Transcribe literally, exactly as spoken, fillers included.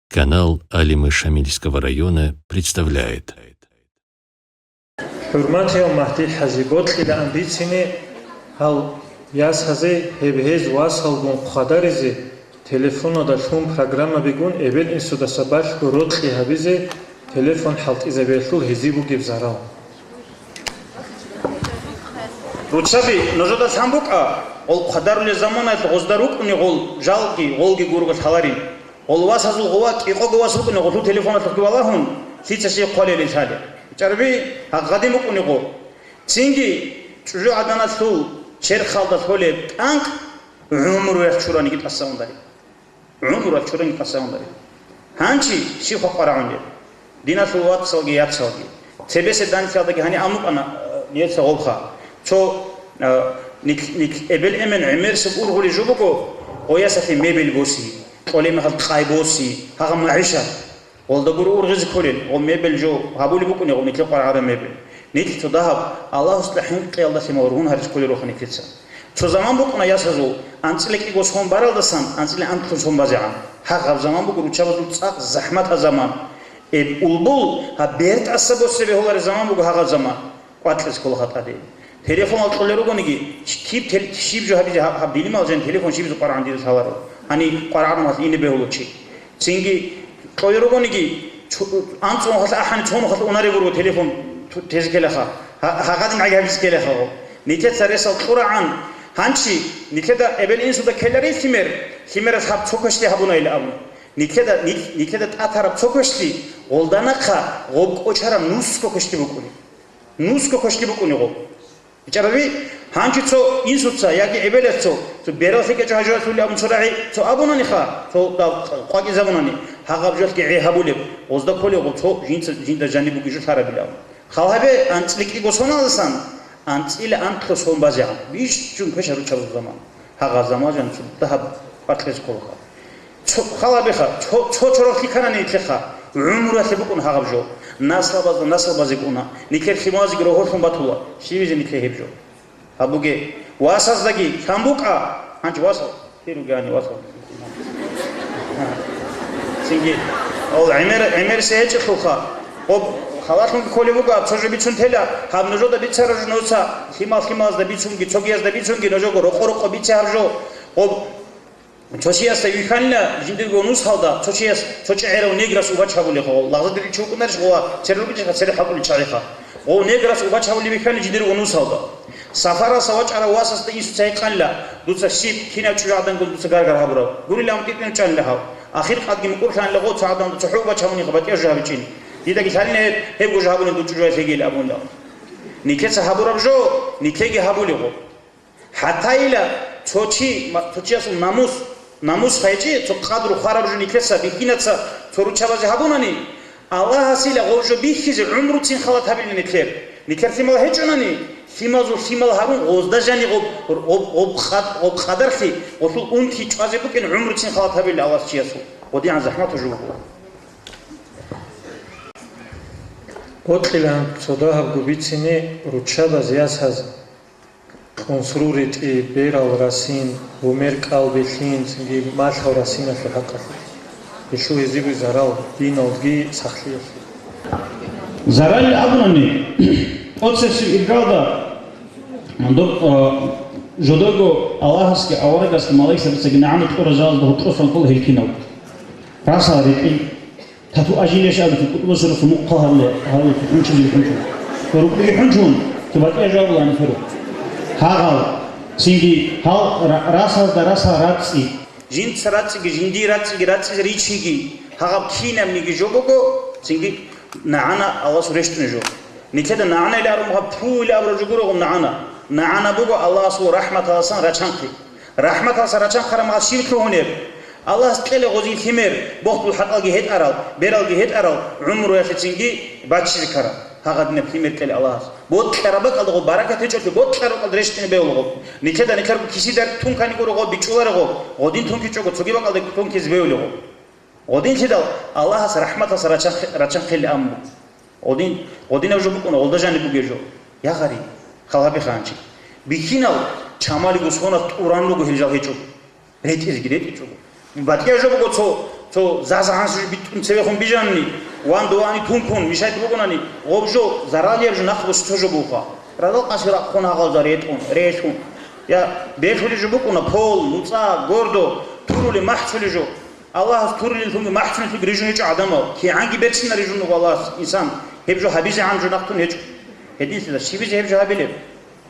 Канал Алимы Шамильского района представляет. ХӀурматияв Магьди-хӀажи, бокьилаан бицине гьал ясазе, гьеб гьез васалгун хъвадаризе, телефонада лъун программабигун эбел-инсудаса балъго рокьи гьабизе, телефон хӀалтӀизабиялъул гьезие бугеб зарал. Руччаби, нужеда лъан букӀа, гъол хъвадарулел заманаялъ гъозда рукӀуни гъол жалги, гъолги гурого лъаларин. Гъол васазул гъова кӀикъого вас вукӀуни гъолъул телефоналъухъги валагьун, лъица щиб хъвалел лъалеб. ЧӀарби, гьагъадин букӀуни гъо. Цинги чӀужугӀаданалъул черхалда лъолеб тӀанкӀ гӀумруялъ чураниги тӀаса ундари. ГӀумруялъ чураниги тӀаса ундари. Гьанчи щиб хвакъа рагӀунеб? Диналъул вацалги яцалги, цебесеб данлъиялдаги гьаниб амукъана, э, дица гъобха. Цо, э, нил-, нил-, эбел-эмен гӀемерисеб ургъулей жо буго, гъоясалъе мебель боси, кьолеб мехалъ къай боси, гьагъа магӀишат. Гъолда гуро ургъизе кколел, гъо мебель жо гьабулеб букӀуни гъо нилъер къваригӀараб мебель. Нилъ цо дагьаб Аллагьасда хӀинкъиялдалъе магӀрургьун гьарис кколел роханилъица. Цо заман букӀуна ясазул, анцӀила кӀиго сон баралдасан анцӀила анлъго сон базегӀан. Гьагъаб заман буго руччабазул цӀакъ захӀматаб заман. Эб улбул гьаб бертӀаса босе бегьулареб заман буго гьагъаб заман. КъватӀлъизе ккола хатӀаде. Телефонал кьолел ругониги, киб тел-, щиб жо гьабизе гьаб, гьаб дилимал жан телефон щибизе къварагӀан дида лъаларо. Гьаниб къварагӀарун гьалъ ине бегьулев чи. Цинги кьолел ругониги, чу-, анцӀго нухалъ ахӀани цо нухалъ унареб буго телефон ту-, тезе ккелаха. Гьа-, гьагъадин гӀаги гьабизе ккелаха гъо. Нилъеца ресал кьурагӀан, гьанчи нилъеда эбел-инсуда ккеларей лъимер, лъимерас гьаб цо квешлъи гьабунайилан абун. Нилъеда, нилъ-, нилъеда тӀатараб цо квешлъи, гъолда нахъа гъоб кӀочараб нусго квешлъи букӀуни. Нусго квешлъи букӀуни гъо. БичӀараби, гьанчи цо инсуца яги эбеласцо, цо бералъе кӀечӀо гьажуялъули абун цо рагӀи цо абунаниха, цо дав къвакӀизабунани, гьагъаб жолъги гӀе гьабулеб, гъозда кколеб гъо цо жинца, жинда жаниб бугеб жо лъарабилан. Хал гьабе, анцӀила кӀиго соналдасан анцӀила анлъго сон базегӀан. Бищун квеша руччабазул заман. Гьагъа замажан цо дагьаб къватӀлъизе кколаха. Цо, хал гьабеха, цо, цо чорохлъи кканани нилъеха, гӀумруялъе букӀун гьагъаб жо. Наслабазда наслабазе кӀуна, нилъер лъималазеги рогьолъун батула, щибизе нилъее гьеб жо. Гьабуге, васаздаги лъан букӀа, гьанчӀ васал, хирургиани васал. Цинги, ол гӀемер-, гӀемерси гьечӀелъулха, гъоб халалъунги кколеб буго, цо жо бицун тела, гьаб нужеда бицараб жо нуца, лъимал-лъималазда бицунги, цогиязда бицунги, нужего рокъо-рокъо бице гьаб жо, гъоб Цо чиясда вихьанила жиндирго нусалда, цо чияс, цо чӀегӀерав неграс убач гьабулеха, гъов лагъзадерил чи вукӀунарищ, гъова цере рукӀинчӀеха, цере хӀакъулел чагӀиха. Гъов неграс убач гьабулеб вихьанила жиндирго нусалда. Сафаралса вачӀарав васасда инсуца гьикъанила, дуца щиб, кинав чӀужугӀадангун дуца гаргар гьабурав? Гурилан тӀитӀинав чӀанила гьав. Ахир къадги мукӀурлъанила гъов цо гӀадамал дуца хӀу убач гьабуниха батӀиял жо гьабичӀин. Дидаги лъалин гьеб, гьебго жо гьабулин дур чӀужуялъегийил абунила. Нилъеца гьабураб жо, нилъеги гьабулеб гъо. ХӀатта ила цо чи, ма-, цо чиясул намус, намус гьечӀи, цо къадру хвараб жо нилъеца бихьинаца цо руччабазе гьабунани, Аллагьасила гъов жо бихьизе гӀумруцин халат гьабилин нилъер. Нилъер лъимал гьечӀунани, лъимазул лъимал гьарун гъозда жани гъоб, гъоб, гъоб къад-, гъоб къадарлъи гъолъул унти чӀвазе букӀин гӀумруцин халат гьабилин Аллагьас чиясул. ГъодигӀан захӀматаб жо буго. Бокьилан цо дагьабго бицине руччабаз ясаз. Кунсру ритӀи, берал расин, гьумер кӀал белъин, цинги малъал расиналъул хӀакъалъулъ. Гьелъул гьезиги зарал, диналги сахлъиялъе. Зарал абунани, тӀоцебесеб иргалда, доб-, а, жодорго Аллагьасги аварагасги малаикзабицаги нагӀана кьурал жалазда гьоркьосан ккола гьел кинал. Расал ритӀи, Тату ажинеш абичӀо, кӀутӀбосурасул мухъал гьаруле, гьаруле хӀунчизе хӀунчун. ХӀурукъиги хӀунчун, цо батӀияб жаваб лани хӀурукъ. Гьагъал, цинги гьал ра-, расазда расал рацӀцӀи. Жинца рацӀцӀиги, жиндие рацӀцӀиги, рацӀцӀизе ричиги, гьагъаб кинабниги жо буго, цинги нагӀана Аллагьас рещтӀунеб жо. Нилъеда нагӀана илан абураб гьаб пу илан абураб жо гурогъун нагӀана. НагӀана буго Аллагьасул рахӀматаласан рачанхъи. РахӀматалса рачанхъараб мехалъ щиб лъугьунеб? Аллагьас кьела гъозие лъимер, бохтул хӀатӀалги гьетӀарал, бералги гьетӀарал, гӀумруялъецинги баччизе ккараб. Гьагъадинаб лъимер кьела Аллагьас. Бокьараб бакӀалда гъоб баракат гьечӀолъи, бокьараб бакӀалда рещтӀине бегьула гъоб. Нилъеда нилъерго кисида тункани гуро гъоб, бичӀчӀуларо гъоб, гъодин тункичӀого цоги бакӀалда тункизе бегьула гъоб. Гъодинлъидал Аллагьас рахӀматалса рачанхъ-, рачанхъилин абун буго. Гъодин, гъодинаб жо букӀуна, гъолда жаниб бугеб жо. Я гъари, хал гьабиха гьанчи. Бихьинал чамалиго сонал тӀуран руго гьел жал гьечӀого. РетӀизеги ретӀичӀого. БатӀияб жо буго цо, цо Цо зазагӀанси жо битӀун цевехун бижанани, ван довани тункун, мишайт бугунани, гъоб жо, заралияб жо нахъ босица жо буха. Радал къаси рахъун гьагъалда ретӀун, релъун. Я, бехулеб жо букӀуна, пол, нуцӀа, гордо, турули махӀцули жо. Аллагьас турулеллъунги махӀцунеллъунги рижун гьечӀо гӀадамал. КигӀанги берцина рижун руго Аллагьас инсан. Гьеб жо гьабизегӀан жо нахътун гьечӀо. Гьединлъидал щибизе гьеб жо гьабилеб?